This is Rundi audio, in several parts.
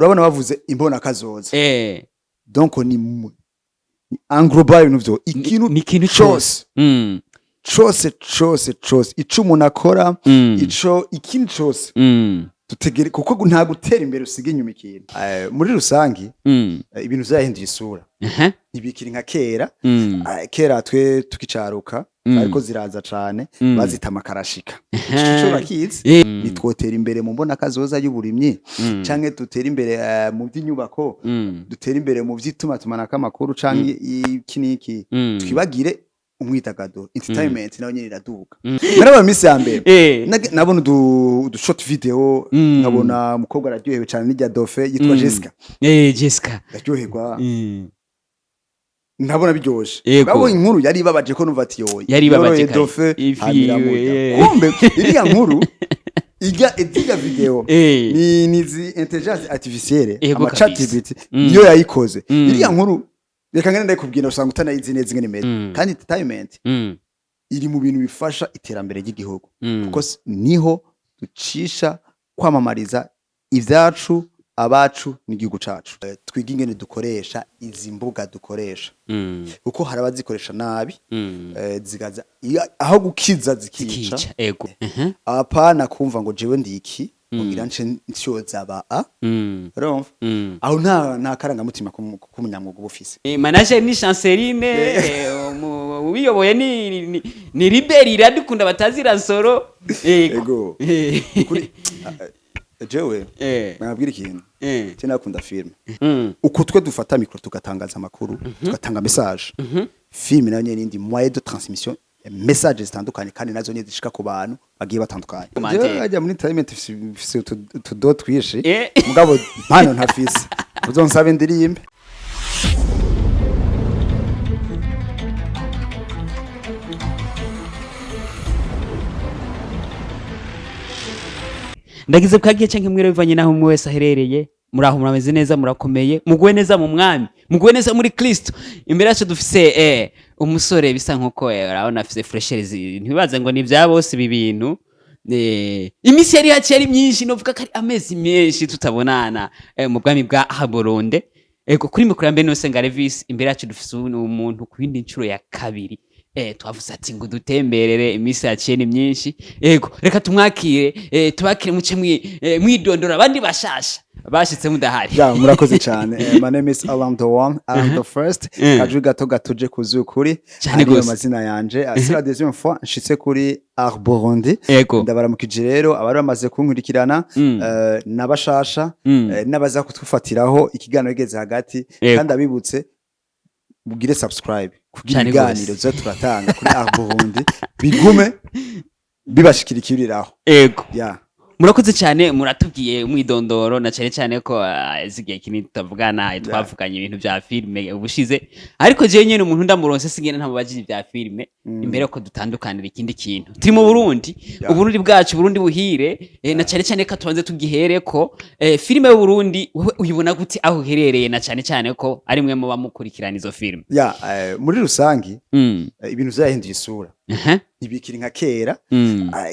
Urabona bavuze imbona kazoza, donc ni engloba ibintu vyo ikintu ni ikintu cose cose cose cose ico umuntu akora, ico ikintu cose dutegere, kuko nta gutera imbere usiga inyuma ikintu. Muri rusangi, ibintu vyahinduye isura, ntibikiri nka kera. Kera twe tukicaruka, ariko ziraza cane, bazita amakarashika. Ico urakizi? Nitwotera imbere mu mbona kazoza y'uburimyi, canke dutere imbere mu by'inyubako, dutere imbere mu by'itumatumanako amakuru, canke iki n'iki, twibagire umwidagaduro, entertainment nayo nyene iraduga. Narabona minsi ya mbere, nabona udu short video, nkabona umukobwa araryohewe cane n'irya dauphin yitwa Jessica. Jessica. Ndaryoherwa, nkabona biryoshe. Yego. Ngabo inkuru yari ibabaje, ko numva ati yoye Yari ibabaje yoroye kare. dauphin Ifi hanyuma yiwe, iramurya. Kumbe iriya nkuru ijya video ni zi intelligence artificielle, ama chat GPT niyo yayikoze. Iriya nkuru reka ngende ndayikubwira, usanga utanayizi neza ingene imeze. Kandi entertainment iri mu bintu bifasha iterambere ry'igihugu, kuko niho ducisha kwamamariza ibyacu, abacu n'igihugu cacu. Twige ingene dukoresha izi mbuga dukoresha, kuko hari abazikoresha nabi, zigaza aho gukiza zikica. Kica, ego. Apana kumva ngo jewe ndi iki, kugira nce nsyoza ba a urumva, aho nta karangamutima k'umunyamwuga uba ufise. Manager ni Chanceline, ubiyoboye ni Liberi Iradukunda batazira Nsoro. Ego. Ego. Kuri jewe nabwira ikintu, je nakunda filme. Uko twe dufata micro tugatangaza amakuru, tugatanga message, filme nayo nyene n'indi moyen de transmission ya message zitandukanye, kandi nazo nyene zishika ku bantu bagiye batandukanye. Commentaire. Jewe hajya muri entertainment mfise utudo twinshi, mugabo mpano ntafise, uzonsaba indirimbe. Ndagize bwagiye canke mwere, bivanye naho umwe wese aherereye. Muraho, murameze neza, murakomeye, muguwe neza mu mwami, muguwe neza muri Kristo. Imbere yacu dufise umusore bisa nkuko urabona afise fraîcheur, ntibaze ngo ni ibya bose ibi bintu. Iminsi yari yaciye ari myinshi, novuga ko ari amezi menshi tutabonana mu bwami bwa Haboronde. Ego, kuri mikoro ya mbere nose nga Levis. Imbere yacu dufise umuntu ku yindi nshuro ya kabiri. Twavuze ati ngo dutemberere, iminsi yaciye ni myinshi. Ego, reka tumwakire, tubakire muce mwidondora abandi bashasha bashitse mudahari. Ya, murakoze cyane. My name is Alam the one, Alam the first. Kajwi gato gatuje kuzuye ukuri. Cyane Ariyo gose. mazina yanje. C'est la deuxième fois nshitse kuri Arborundi. Ndabaramukije rero abari bamaze kunkurikirana, n'abashasha, n'abaza kutufatiraho ikiganiro geze hagati. Kandi abibutse mugire subscribe kugira Cyane ibiganiro gose. tuza turatanga kuri Arborundi bigume bibashikira ikibiriraho. Ya. Murakoze cyane, muratubwiye umwidondoro, na cyane cyane ko zigihe kinini tutavugana. Twavuganye ibintu bya filime ubushize, ariko jewe nyene umuntu ndamuronse sigenda ntamubajije ibya filime. Imbere ko dutandukanira ikindi kintu, turi mu Burundi, Uburundi bwacu, Burundi buhire, na cyane cyane ko tubanze tugihere ko filime y'u Burundi wowe uyibona gute aho uherereye, na cyane cyane ko ari mwe muba mukurikirana izo filime? Ya, muri rusangi, ibintu vyahinduye isura, ntibikiri nka kera.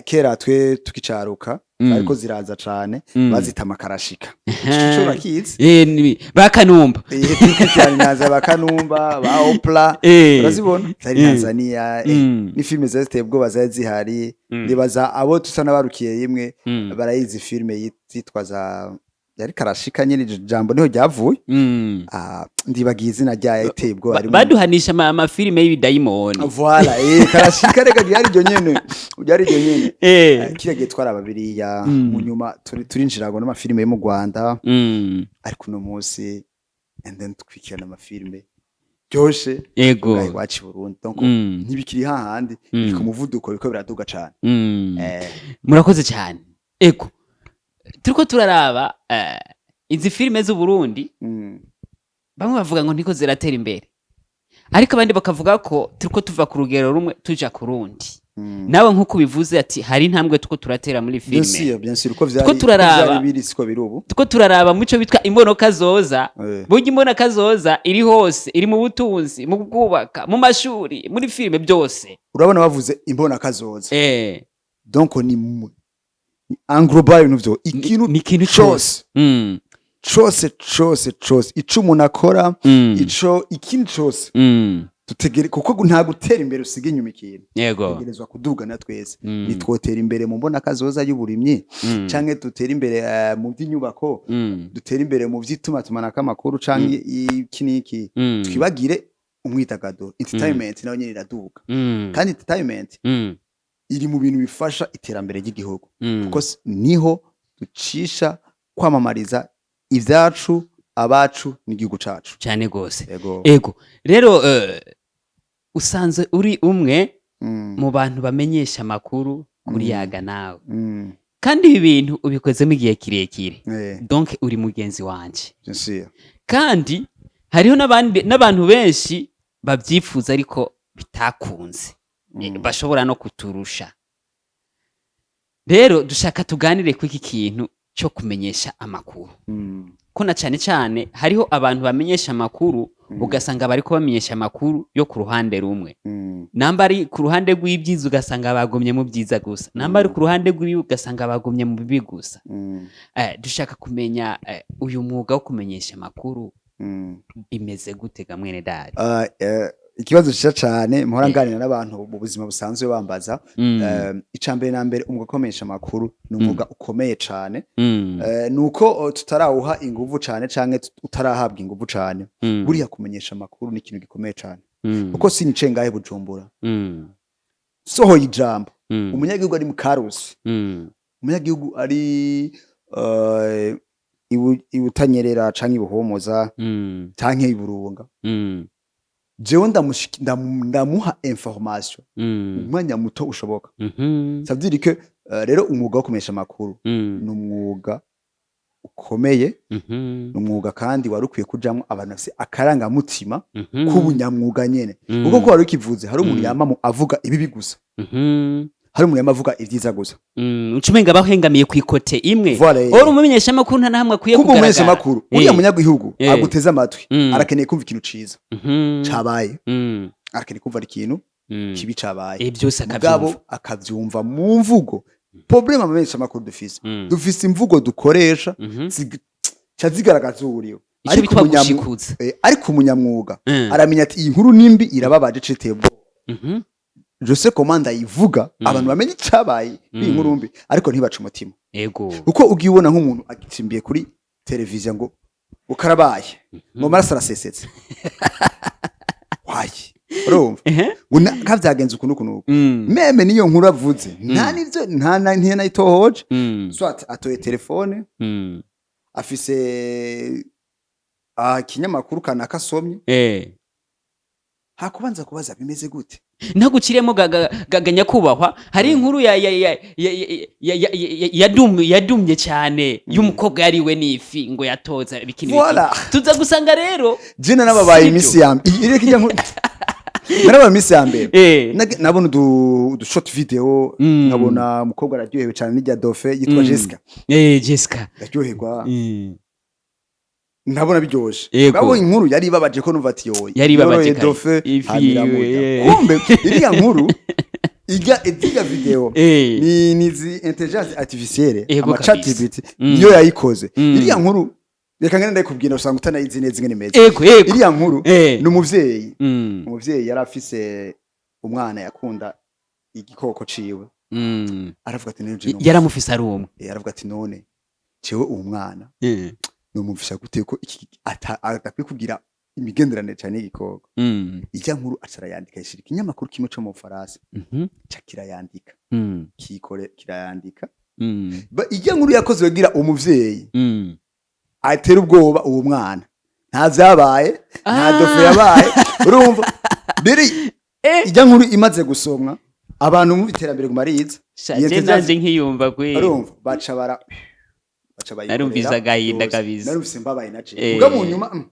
Kera twe tukicaruka, ariko ziraza cane, bazita amakarashika. Ico urakizi? Ba Kanumba. Dukurikirana inaza ba Kanumba, ba Opla, urazibona zari Tanzania, ni filime zari ziteye ubwoba zari zihari. Ndibaza abo tusa n'abarukiye rimwe barayizi, filime yitwa za yari karashika nyene, iryo jambo niho ryavuye. Ndibagiye izina ryayo, iteye ubwoba. Baduhanisha amafilime y'ibidayimoni. Voilà, karashika reka ryari iryo nyene, ryari iryo nyene. Kiriya gihe twaraba biriya, mu nyuma turinjira ngo n'amafilime yo mu Rwanda, ariko uno munsi and then dukurikirana amafilime ryoshe ngaha iwacu i Burundi. Donc ntibikiri hahandi, biri ku muvuduko, biriko biraduga cane. Murakoze cyane. Ego, turiko turaraba izi filime z'Uburundi, bamwe bavuga ngo ntiko ziratera imbere, ariko abandi bakavuga ko turiko tuva ku rugero rumwe tuja ku rundi. Nawe nk'uko ubivuze ati hari intambwe tuko turatera muri Bien filime. sûr, bien sûr, uko vyari Tuko turaraba. uko vyari biri siko biri ubu. Tuko turaraba muco bitwa imbonoka zoza. Burya imbonoka zoza iri hose, iri mu butunzi, mu bwubaka, mu mashuri, muri filime, byose. Urabona bavuze imbona kazoza, donc ni engloba ibintu vyo ikintu ni ikintu cose. Cose cose cose ico umuntu akora, ico ikindi cose, dutegere kuko nta gutera imbere usiga inyuma ikintu. Tegerezwa kudugana twese. Nitwotera imbere mu mbona kazoza y'uburimyi, canke dutere imbere mu by'inyubako, dutere imbere mu by'itumatumanako amakuru canke iki n'iki, twibagire umwidagaduro, entertainment nayo nyene iraduga. Kandi entertainment iri mu bintu bifasha iterambere ry'igihugu, kuko niho ducisha kwamamariza ivyacu, abacu n'igihugu cacu. Cyane gose. Yego. Ego, rero usanzwe uri umwe mu bantu bamenyesha amakuru kuri Yaga Nawe, kandi ibi bintu ubikozemo igihe kirekire. Donc uri mugenzi wanje. Bien sûr. Kandi hariho n'abandi n'abantu benshi babyifuza ariko bitakunze, bashobora no kuturusha. Rero dushaka tuganire ku iki kintu cyo kumenyesha amakuru, ko na cyane cyane hariho abantu bamenyesha amakuru, ugasanga bariko bamenyesha amakuru yo ku ruhande rumwe. Namba ari ku ruhande rw'ibyiza, ugasanga bagumye mu byiza gusa, namba ari ku ruhande rw'ibibi, ugasanga bagumye mu bibi gusa. Dushaka kumenya uyu mwuga wo kumenyesha amakuru bimeze gute ga mwene dadi? Ikibazo ciza cane mpora nganira n'abantu mu buzima busanzwe bambaza. Ica mbere na mbere, umwuga wo kumenyesha amakuru ni umwuga ukomeye cane. Nuko tutarawuha inguvu cane canke utarahabwa inguvu cane. Buriya kumenyesha amakuru ni ikintu gikomeye cane, kuko sinicaye ngahe Bujumbura, sohoye ijambo, umunyagihugu ari mu Karusi, umunyagihugu ari Ibutanyerera canke Ibuhumuza canke Iburunga, jewe ndamuha information umwanya muto ushoboka. Ça veut dire que rero umwuga wo kumenyesha amakuru ni umwuga ukomeye, ni umwuga kandi wari ukwiye kujamwo abantu bafise akarangamutima k'ubunyamwuga nyene, kuko ko wari ukivuze, hari umuntu yama avuga ibibi gusa, hari umuntu yama avuga ivyiza gusa. Uca umenga bahengamiye ku ikote imwe. Voilà. Uri umumenyesha amakuru nta na hamwe akwiye Kuba umumenyesha kugaragara. amakuru, uriya munyagihugu aguteze amatwi arakeneye kumva ikintu ciza cabaye, arakeneye kumva ari ikintu kibi cabaye. Byose Mugabo akabyumva. akavyumva mu mvugo. Problème abamenyesha amakuru dufise, dufise imvugo dukoresha ca zigaragaza uwuriwe. Ico Ariko bitwa gushikuza. Ariko umunyamwuga aramenya ati iyi nkuru nimbi, irababaje, citeye ubwoba, je sais comment ndayivuga, abantu bamenye icabaye iyi nkuru mbi, ariko ntibace umutima. Kuko ugiye ubona nk'umuntu agitsimbiye kuri televiziyo ngo ukarabaye, ngo amaraso arasesetse, waye urumva ngo ka vyagenze uku n'uku n'uku, même niyo nkuru avuze nta nivyo, nta ntiyanayitohoje. Soit atoye telefone, afise ikinyamakuru kanaka asomye, hakubanza kubaza bimeze gute. Ntaguciremo ga nyakubahwa, hari inkuru ya yadumye cyane y'umukobwa yariwe n'ifi ngo yatoza bikini. Voilà. Bikini. Tuza gusanga rero Jina nababaye Sibyo. Iminsi ya mbere ireka ijya nkuru, narabaye iminsi ya mbere, nabona udu short video, nkabona umukobwa araryohewe cyane n'irya dauphin yitwa Jessica. Jessica. Ndaryoherwa, ndabona biryoshe. Yego. Ngabo inkuru yari ibabaje, ko numva ati yoye Yari ibabaje yoroye kare. dauphin Ifi hanyura yiwe, murya. Kumbe iriya nkuru ijya video ni zi intelligence artificielle, ama chat GPT niyo yayikoze. Iriya nkuru reka ngende ndayikubwira, usanga utanayizi neza ingene imeze. Ego ego. Iriya nkuru ni umuvyeyi, umuvyeyi yari afise umwana yakunda igikoko ciwe. Aravuga ati none je Yaramufise ari umwe. Aravuga ati none jewe uwo mwana nomumvisha gute ko iki adakwiye kugira imigenderanire cyane n'igikoko? Ijya nkuru aca arayandika, yishira ikinyamakuru kimwe co mu Bufaransa, ca kirayandika, kikore kirayandika. Ijya nkuru yakozwe kugira umuvyeyi atera ubwoba uwo mwana. Nta vyabaye, nta dauphin yabaye. Urumva rero, ijya nkuru imaze gusomwa, abantu mu iterambere gumariza Sha, iyo je intelligence nanje nkiyumva kwe. Urumva baca bayikorera Narumvise agahinda yose. kabisa. Narumvise mbabaye na je. Muga mu nyuma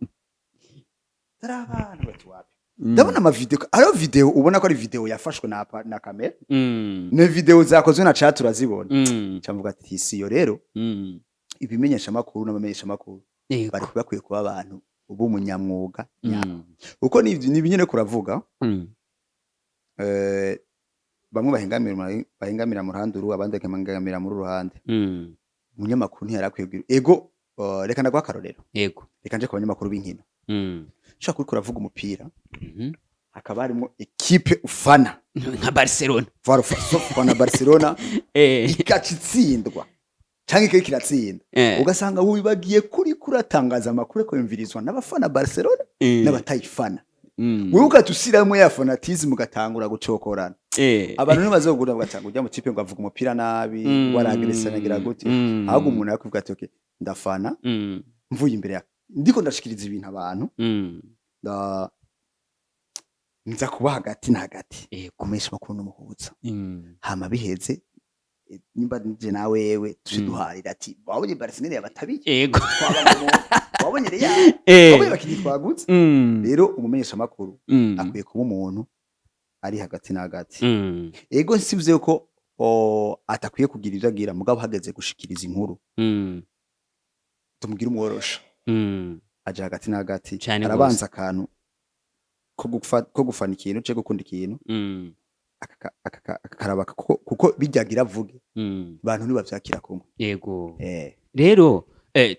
tari abana bati wapi, ndabona ama video, hariho video ubona ko ari video yafashwe na kamera, ni video zakozwe na chat, urazibona. Camvuga ati si yo rero, ibimenyesha makuru n'abamenyesha makuru bari bakwiye kuba abantu b'umunyamwuga nyabo, kuko ni nyine kuravuga, bamwe bahengamira mu ruhande uru, abandi bagahengamira muri ruhande. Umunyamakuru ntiyari akwiye kugira ego. Reka ndaguha akarorero. Reka nje ku banyamakuru b'inkino. Ushobora kuriko uravuga umupira, hakaba harimo ekipe ufana, Nka Barcelona. Ufana Barcelona, ikaca itsindwa canke ikaba kiratsinda, ugasanga wibagiye kuri kuratangaza amakuru ariko yumvirizwa n'abafana Barcelona n'abatayifana. Wewe ugaca ushiramwo ya fanatisme, ugatangura gucokorana. Abantu ntibazogura, bagatanga ujya mu kipe ngo avuga umupira nabi, waragresa, nagira gute. Ahubwo umuntu yakuvuga ati: "Okay, ndafana." Mvuye imbere ya ndiko ndashikiriza ibintu abantu, nza kuba hagati na hagati, kumesha makuru n'umuhuza. Hama biheze, nimba nje na wewe tuje duharira ati: "Wabonye Barcelona yabatabiye?" Twabonye Real? Wabonye abakinyi twagutse? Rero umumenyesha makuru akwiye kuba umuntu ari hagati na hagati. Ego, sivuze ko atakwiye kugira ivyo agira, mugabo hageze gushikiriza inkuru, tumugire umworosha, aja hagati na hagati. Cane. Arabanza akantu ko gufana ikintu cyo gukunda ikintu, akakaraba, kuko bijyagira avuge, abantu ntibavyakira kumwe. Rero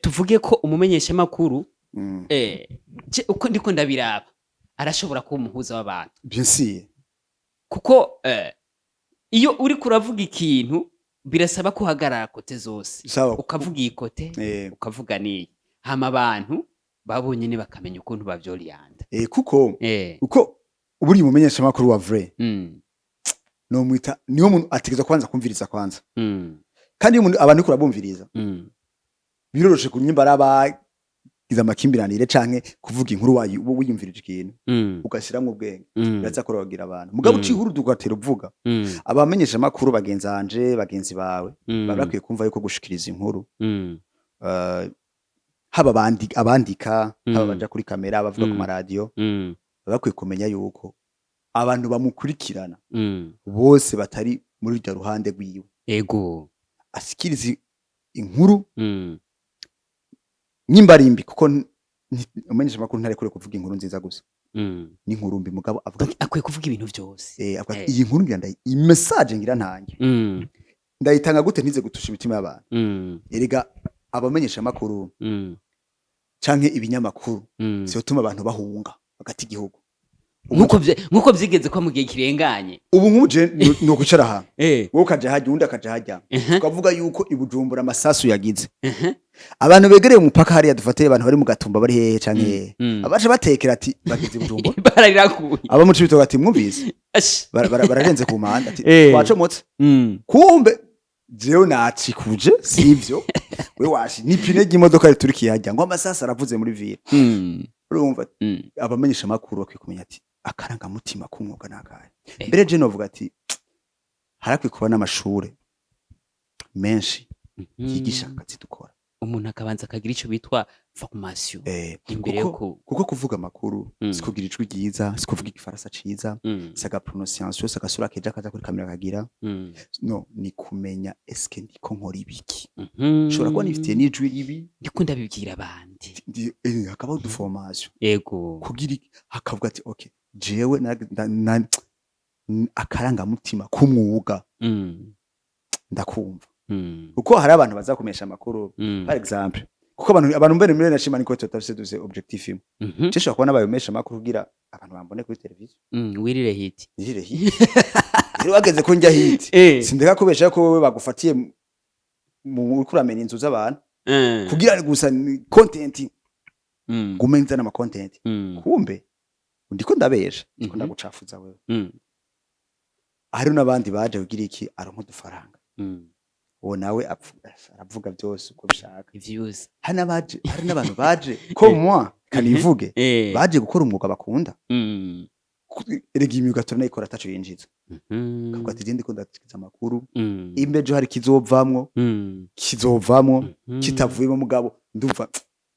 tuvuge ko umumenyeshamakuru, je uko ndiko ndabiraba, arashobora kuba umuhuza w'abantu. Bien sûr. Kuko iyo uriko uravuga ikintu, birasaba ko uhagarara côté zose. Ukavuga iyi côté, ukavuga n'iyi, hama abantu babonyene bakamenya ukuntu bavyoriyanda. Kuko uko uburiye umumenyeshamakuru wa vrai, nomwita niwo muntu ategerezwa kubanza kumviriza kwanza. Kandi iyo umuntu abantu uriko urabumviriza, biroroshe kunyimba arabagize amakimbirane canke kuvuga inkuru wayo wiyumvirije ikintu, ugashiramwo ubwenge, biraza korogira abantu. Mugabo uciye inkuru ugatera uvuga, abamenyesha makuru bagenzi banje, bagenzi bawe, baba bakwiye kumva yuko gushikiriza inkuru, haba abandika, haba abaja kuri kamera, abavuga ku maradiyo, baba bakwiye kumenya yuko abantu bamukurikirana bose batari muri rurya ruhande rwiwe. Ashikiriza inkuru nimba ari mbi, kuko umumenyesha makuru ntarekure kuvuga inkuru nziza gusa, n'inkuru mbi, mugabo avuga Donc, akwiye kuvuga ibintu vyose. Avuga ati: "Iyi nkuru ngira ndayi, iyi message ngira ntange, ndayitanga gute ntize gutusha imitima y'abantu?" Erega abamenyesha makuru canke ibinyamakuru siyotuma abantu bahunga bagata igihugu. Nkuko vyigeze ko mu gihe kirenganye. Ubu nk'uje ni ukwicara aha, wowe ukaja hajya, uwundi akaja hajya, tukavuga yuko i Bujumbura amasasu yagize, abantu begereye umupaka hariya, dufate abantu bari mu Gatumba, bari hehe canke hehe, abaca batekera ati: "Bageze i Bujumbura." Ibara riraguye. Aba mu Cibitoke ati: "Mwumvise?" Ash. Bararenze ku mpande ati: "Twacomotse." Kumbe jewe nacikuje, sivyo? We washi n'ipine ry'imodoka riturikiye hajya, ngo amasasu aravuze muri ville. Urumva, abamenyesha amakuru bakwiye kumenya ati: "Akarangamutima k'umwuga nakahe?" Mbere je novuga ati harakwiye kuba n'amashure menshi yigisha akazi dukora. Umuntu akabanza akagira ico bitwa formation imbere yo Kuko kuvuga amakuru si kugira ijwi ryiza, si kuvuga igifaransa ciza, si aga prononciation, si agasura keja kaza kuri kamera kagira. No ni kumenya: eske ndiko nkora ibiki? Nshobora kuba nifitiye n'ijwi ribi. Ndiko ndabibwira abandi. Hakabaho uduformation kugira hakavuga ati: "Okay, jewe akarangamutima k'umwuga ndakumva." Kuko hari abantu bazakumesha amakuru, par exemple, kuko abantu mbere muri nashima niko tutafise duse objectif imwe. Je nshobora kubona bayomesha amakuru kugira abantu bambone kuri televiziyo. Wirire hit. Nirire hit. Rero wageze ko njya hit, sindeka kubesha ko wowe bagufatiye mu uriko uramena inzu z'abantu kugira gusa ni content, gume nzana ama content. Kumbe ndiko ndabesha, ndiko ndagucafuza wewe. Hari n'abandi baje kugira iki? Aronka udufaranga. Uwo nawe aravuga byose uko bishaka. Views. Hari n'abaje, hari n'abantu baje ko moi kanivuge, baje gukora umwuga bakunda. Erega imyuga turanayikora ataco yinjiza. Kavuga ati: "Ndiko ndashikiza amakuru, imbe ejo hari kizovamwo, kizovamwo, kitavuyemo, mugabo ndumva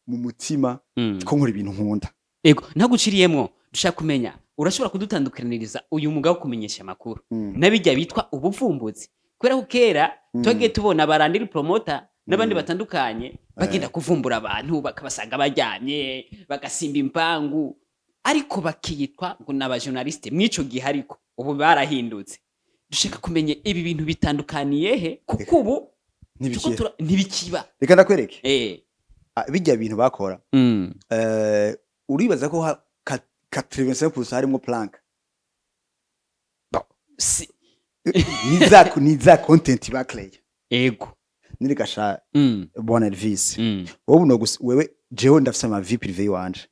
mu mutima ko nkora ibintu nkunda." Ego, ntaguciriyemwo, dushaka kumenya, urashobora kudutandukaniriza uyu mwuga wo kumenyesha amakuru n'abijya bitwa ubuvumbuzi? Kubera ko kera twagiye tubona barandiri promoter n'abandi batandukanye bagenda kuvumbura abantu, bakabasanga baryamye, bagasimba impangu, ariko bakiyitwa ngo ni abajournaliste mw'ico gihe. Ariko ubu barahindutse. Dushaka kumenya ibi bintu bitandukaniye he, kuko ubu Ntibikiba. Ntibikiba. Reka ndakwereke. Bijya bintu bakora, uribaza ko 85% harimwo prank? Si. Niza content bakreye. Nirigasha. Bona Elvis, wowe no gusa wewe, jewe ndafise ama vie privée wanje,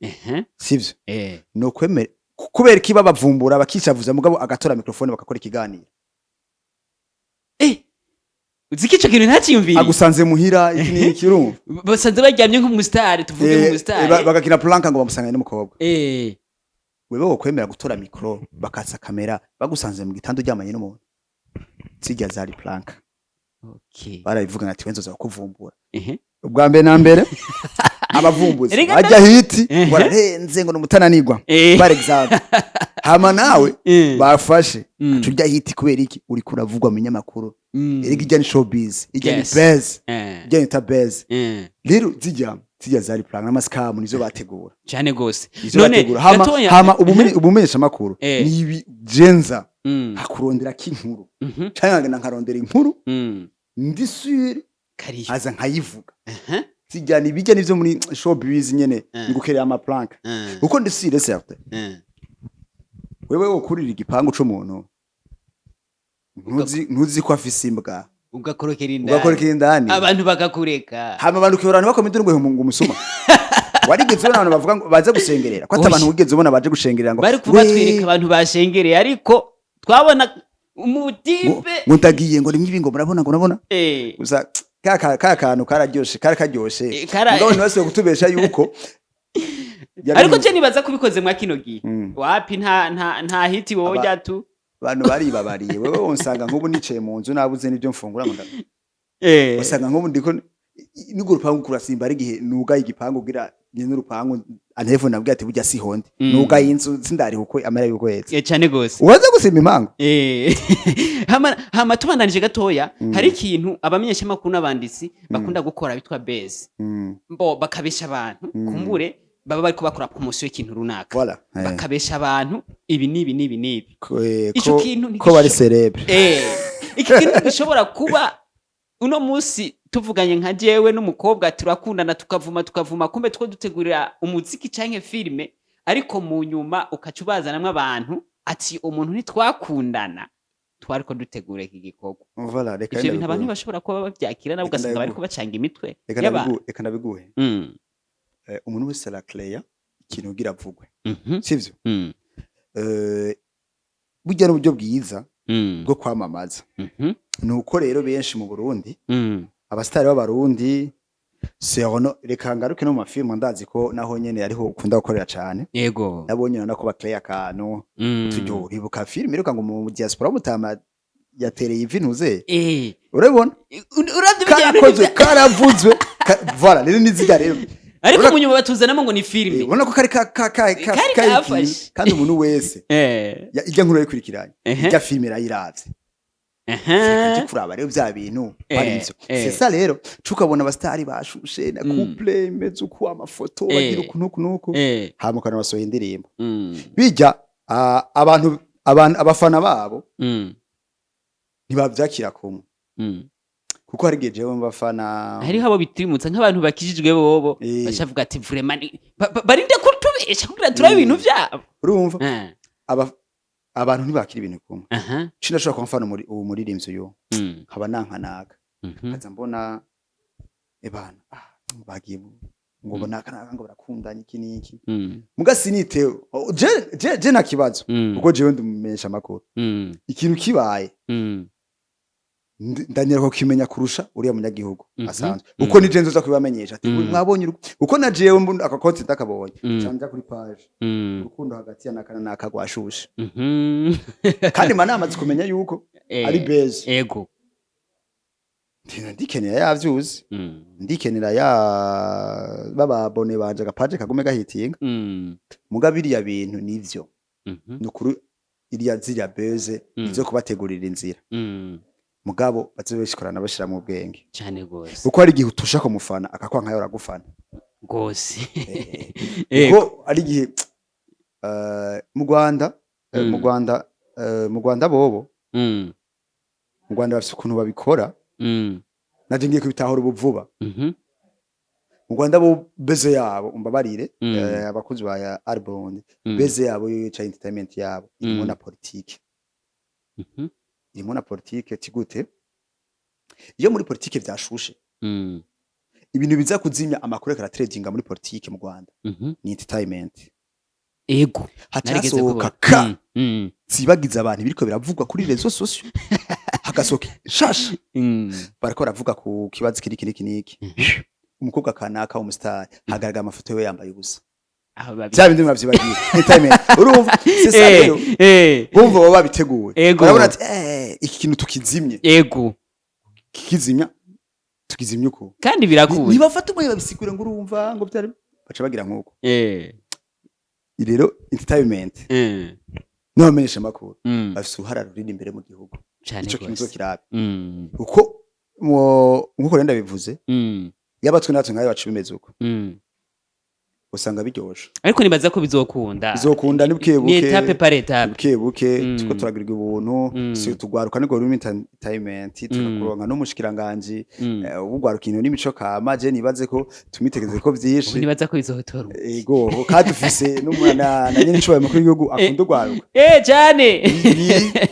sivyo? Eh. No kwemera kubera iki babavumbura bakicavuza, mugabo agatora microphone bakakora ikiganiro? Uzi ko ico kintu ntaciyumviriye? Agusanze muhira, iki n'iki, urumva? Basanze baryamye nk'umusitari, tuvuge nk'umusitari. Bagakina prank ngo bamusanganye n'umukobwa. Wewe wokwemera gutora micro, bakatsa kamera, bagusanze mu gitanda uryamanye n'umuntu? Zirya zari prank. Barabivugana ati: "Wenzoza kuvumbura." Ubwa mbere na mbere abavumbuzi Erega bajya hiti ngo ararenze, ngo numutananirwa, par exemple. Hama nawe bafashe turya hit kubera iki? Uriko uravugwa mu binyamakuru. Erega ijya ni showbiz, ijya ni buzz, ijya ni buzz. Rero zijya zari prank n'amascam, nizo bategura. Cyane gose. Nizo None bategura. Hama gatoya hama ubumenyesha makuru ni ibi jenza hakurondera k'inkuru, canke nkagenda nkarondera inkuru, ndi sûr, kariyo aza nkayivuga. Zijya ni bijya nivyo muri showbiz nyene, ni gukerera ama prank, kuko ndi sûr certain, wewe wokurira igipangu c'umuntu, ntuzi ko afise imbwa, ugakorokera indani, ugakorokera indani, abantu bakakureka. Hama abantu ukibona abantu bakoma induru ngo umusuma. Warigeze ubona abantu bavuga ngo baze gusengerera ko ati Oya. abantu wigeze ubona baje gushengerera ngo Bari kuba batwereka abantu bashengereye, ariko twabona umutipe ngo ndagiye, ngo rimwe ibi, ngo murabona, ngo murabona. Gusa ka kantu kararyoshe, kari karyoshe. Mugabo ntibasubiye kutubesha yuko yari Ariko je nibaza kubikoze mwa kino gihe, wapi, nta hit woja tu. Abantu baribabariye. Wewe wonsanga nk'ubu nicaye mu nzu nabuze n'ibyo mfungura, ngo usanga nk'ubu ndiko n'urwo rupangu kurasimba, ari igihe nugaye igipangu kugira nyene urupangu antelefone nabwiye ati: "Burya siho ndi." Nugaye inzu, sindariha uko amera y'ukwezi. Cane gose. Uwaza gusimba impangu. Hama tubandanije gatoya, hari ikintu abamenyeshamakuru n'abanditsi bakunda gukora bitwa buzz, mbo bakabesha abantu. Kumbure baba bariko bakora promotion y'ikintu runaka, Voilà. Bakabesha abantu ibi n'ibi n'ibi n'ibi. Ko, Ico kintu ko bari célèbre. Iki kintu gishobora kuba uno munsi tuvuganye nka jewe n'umukobwa turakundana, tukavuma tukavuma, kumbe two dutegurira umuziki canke filime, ariko mu nyuma ukaca ubazanamwo abantu ati: "Umuntu ntitwakundana, twariko dutegura iki gikorwa." Voilà, reka Ivyo bintu abantu ndabiguhe. ntibashobora kuba bavyakira nabo, Reka ugasanga bariko ndabiguhe. bacanga imitwe Reka y'abantu. ndabiguhe, reka ndabiguhe. Umuntu wese arakeya ikintu kugira avugwe, sivyo? Burya n'uburyo bwiza bwo kwamamaza. Ni uko rero benshi mu Burundi, abasitari b'Abarundi serono, reka ngaruke no mu mafilmu, ndazi ko naho nyene ariho ukunda gukorera cane. Nabonye nako bakreye akantu. Tujyo uribuka filime iruka ngo mu diaspora mutama yatereye ivi ntuze? Urabibona? Uravye bijyanye Karakozwe, karavuzwe, voilà. Rero nizijya rero Ariko mu nyuma batuzanamo ngo ni filime. Ubona ko kari ka ka ka ka Kari kari kafashe. ikintu, kandi umuntu wese ijya nkuru yayikurikiranye, ijya filime irayiravye. Kaje kuraba rero vya bintu ari ivyo. C'est ça rero, tukabona abastari bashushe na couple imeze uko, amafoto bagira uku nuku nuku, hama ukabona basohoye indirimbo. Bijya abantu abafana babo ntibavyakira kumwe, kuko hari igihe jewe mbafana Hariho abo bitirimutsa nk'abantu bakijijwe bobo, bacavuga ati: "Vraiment barinde kutubesha kugira turabe ibintu vyabo." Urumva, abantu ntibakira ibintu kumwe. Sinashobora kuba mfana uwo muririmbyi uyu, nkaba nankanaka, nkaza mbona ebana bagiye ngo naka naka ngo barakundanye iki n'iki, muga sinitewe. Oh, je nta kibazo, kuko jewe ndumumenyesha amakuru. Ikintu kibaye, ndanyera kukimenya kurusha uriya munyagihugu asanzwe, kuko nije nzoza kubibamenyesha ati: "Mwabonye uko na jewe mbona aka konti ndakabonye." Canja kuri page, urukundo hagati ya naka na naka rwashushe, kandi mba namaze kumenya yuko ari buzz. Ndikenera yavyuzi, ndikenera ya bababone banje, agapaje kagume gahitinga. Muga biriya bintu nivyo, nukuri iriya ziriya buzz nizo kubategurira inzira, mugabo baze bashikorana bashira mu bwenge, Cane gose. kuko hari igihe utusha ku mufana akakwanka yo aragufana. Gose. Ego. Kuko ari igihe mu Rwanda, mu Rwanda, mu Rwanda bobo, mu Rwanda bafise ukuntu babikora. Naje ngiye kubitahura ubu vuba. Mu Rwanda bo buzz yabo, umbabarire, abakozi ba Arbond, buzz yabo yo ca entertainment yabo irimo na politike. Irimo na politike tigute? Iyo muri politike vyashushe, ibintu biza kuzimya amakuru ariko aratrendinga muri politike mu Rwanda ni entertainment. Ego, narigeze Hacasohoka kubona. ka zibagiza abantu biriko biravugwa kuri réseaux sociaux, hagasohoka shasha, bariko baravuga ku kibazo kiri kiri niki, umukobwa kanaka umustar, hagaragara amafoto yiwe yambaye ubusa. Aho babi Bya bindi muvyibagiye, entertainment, urumva, c'est ça. Rero bumva baba babiteguye. Barabona ati iki kintu tukizimye, kikizimya, tukizimye uko. Kandi birakunda. Ntibafata umwanya babisigura ngo urumva ngo byari, baca bagira nk'uko. Rero entertainment n'abamenyesha amakuru bafise uruhara runini imbere mu gihugu. Cane Ico kintu gose. kirabe kuko nkuko rero ndabivuze, yaba twe natwe nkayo bacu bimeze uko, usanga biryoshe. Ariko nibaza ko bizokunda. Bizokunda, ni buke Ni buke. étape par étape. Buke buke. Tuko turagirirwa ubuntu. Si tugwaruka niko rurimi entertainment, tukakuronka n'umushikiranganji ubugwaruka intu n'imico kama. Je nibaze ko tumwitegeze ko Ubu vyinshi. Nibaza ko bizotora. Ego, kandi dufise n'umwana na nyene icubahiro mukuru w'igihugu akunda ugwaruka. Cyane.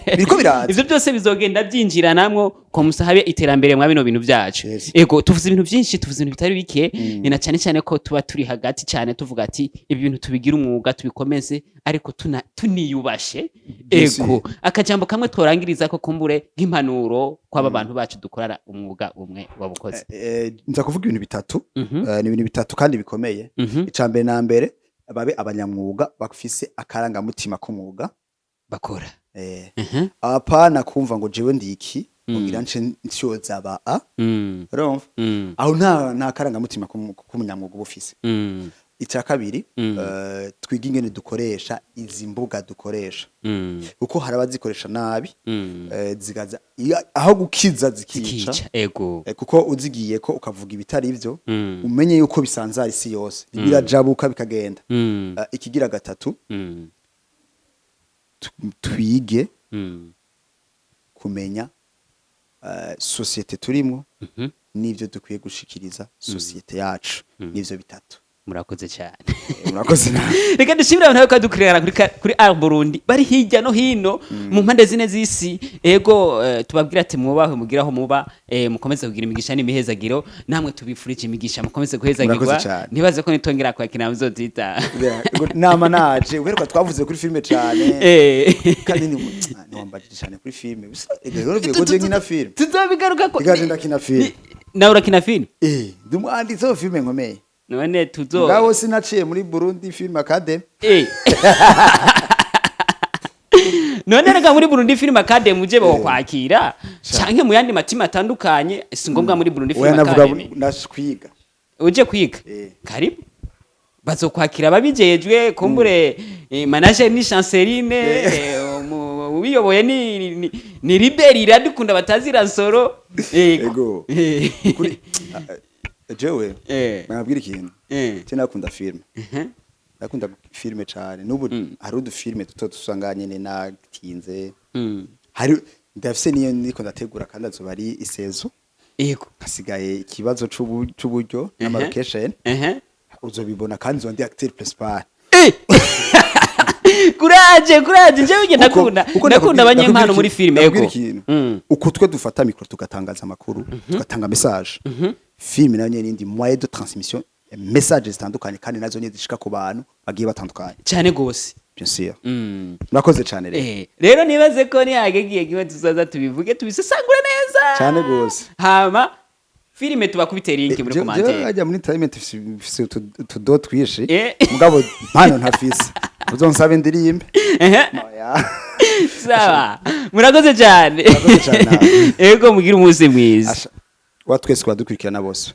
Biriko biraza. Ivyo byose bizogenda byinjiranamwo ko musahabe iterambere mwa bino bintu byacu. Ego, tuvuze ibintu byinshi, tuvuze ibintu bitari bike. Ni na cyane cyane ko tuba turi hagati cyane, tuvuga ati ibi bintu tubigira umwuga, tubikomeze, ariko tuniyubashe. Ego, akajambo kamwe tworangiriza ko kumbure nk'impanuro kw'aba bantu bacu dukorana umwuga umwe wabukoze. Nza kuvuga ibintu bitatu. Ni ibintu bitatu kandi bikomeye. Ica mbere na mbere, babe abanyamwuga bafise akarangamutima k'umwuga bakora. Apana kumva ngo jewe ndiki, kugira nce nsyoza ba a, urumva, aho nta karangamutima k'umunyamwuga uba ufise. Icya kabiri, twige ingene dukoresha izi mbuga dukoresha, kuko hari abazikoresha nabi, zigaza aho gukiza zikica. Zikica, ego. Kuko uzigiye ko ukavuga ibitari ivyo, umenye yuko bisanzara isi yose, birajabuka bikagenda. Ikigira gatatu, twige kumenya société turimwo n'ivyo dukwiye gushikiriza société yacu. N'ivyo bitatu. Murakoze cyane. Murakoze nawe. Reka dushimire abantu bariko badukurikirana kuri Art Burundi, bari hirya no hino mu mpande zine z'isi. Ego, tubabwira ati mwubahwe, mugire aho muba, mukomeze kugira imigisha n'imihezagiro. Namwe tubifurije imigisha, mukomeze guhezagirwa. Murakoze cyane. Ntibaze ko nitongera kwakira muzotita. Nama naje uheruka twavuze kuri filime cane, kandi ntiwambajije cyane kuri filime. Bisa ego rero ko je nkina filime. Tuzobigaruka ko. Igaje ndakina filime. Nawe urakina filime? Ndi umwanditsi wa filime nkomeye. None tuzo Mugabo sinaciye muri Burundi Film Academy. None reka muri Burundi Film Academy uje bokwakira, canke mu yandi matima atandukanye, si ngombwa muri Burundi Oya, Film navuga Academy. ndashwiga. Uje kwiga? Eh. Karibu, bazokwakira ababijejwe kumbure, manager ni Chanceline, ubiyoboye ni Liberi Iradukunda batazira nsoro. Ego. Ego. Kuri jewe nababwira ikintu. Je nakunda filime. Nakunda filime cane. N'ubu hari udufilime duto dusanga nyene natinze. Hari ndafise niyo ndiko ndategura, kandi azoba ari isezo. Hasigaye ikibazo c'uburyo n'ama location. Uzobibona, kandi nzoba ndi acteur principal. Kuraje, kuraje, njyewe njye ndakunda Kuko ndakunda abanyempano muri filime. Ndakubwira ikintu. Uko twe dufata micro tugatangaza amakuru, tugatanga message, filime nayo nyene n'indi moyen de transmission ya message zitandukanye, kandi nazo nyene zishika ku bantu bagiye batandukanye. Cyane gose. Bien sûr. Murakoze cyane rero. Rero nibaze ko nihagegiye kimwe tuzaza tubivuge, tubisesangure neza. Cyane gose. Hama filime tubakubite link muri Jewe commentaire. hajya muri entertainment mfise utudo twinshi. Mugabo mpano ntafise, uzonsaba indirimbe. Oya. Sawa, murakoze cyane. Murakoze cyane nawe. Ego, mugire umunsi mwiza. Asha, wa twese twadukurikirana bose.